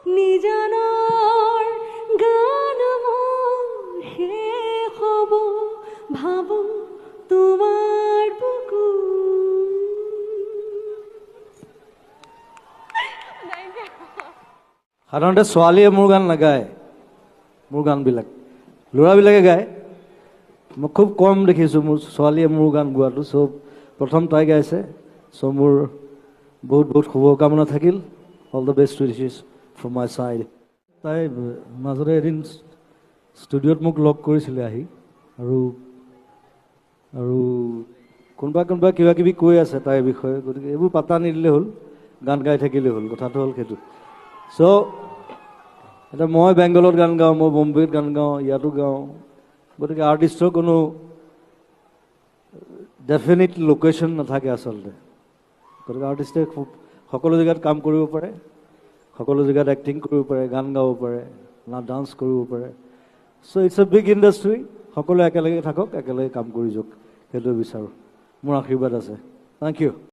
নিজানৰ গান মোৰ শেষ হ'ব ভাবো তোমাৰ বুকু। Thank you. সাধাৰণতে ছোৱালীয়ে মোৰ গান নাগায়, মোৰ গানবিলাক ল'ৰাবিলাকে গায়। মই খুব কম দেখিছোঁ মোৰ ছোৱালীয়ে মোৰ গান গোৱাটো। চ' প্ৰথম তাই গাইছে। চ' মোৰ বহুত বহুত শুভকামনা থাকিল। All the best wishes from my side. তাই মাজতে এদিন ষ্টুডিঅ'ত মোক লগ কৰিছিলে আহি, আৰু কোনোবা কোনোবা কিবা কিবি কৈ আছে তাইৰ বিষয়ে। গতিকে এইবোৰ পাত্তা নিদিলে হ'ল, গান গাই থাকিলে হ'ল, কথাটো হ'ল সেইটো। চ' এতিয়া মই বেংগলত গান গাওঁ, মই বম্বেত গান গাওঁ, ইয়াতো গাওঁ। গতিকে আৰ্টিষ্টৰ কোনো ডেফিনিট লোকেশ্যন নাথাকে আচলতে। গতিকে আৰ্টিষ্টে খুব সকলো জেগাত কাম কৰিব পাৰে, সকলো জেগাত এক্টিং কৰিব পাৰে, গান গাব পাৰে, না ডান্স কৰিব পাৰে। So it's a big industry. সকলোৱে একেলগে থাকক, একেলগে কাম কৰি যাওক, সেইটোৱে বিচাৰোঁ। মোৰ আশীৰ্বাদ আছে। Thank you.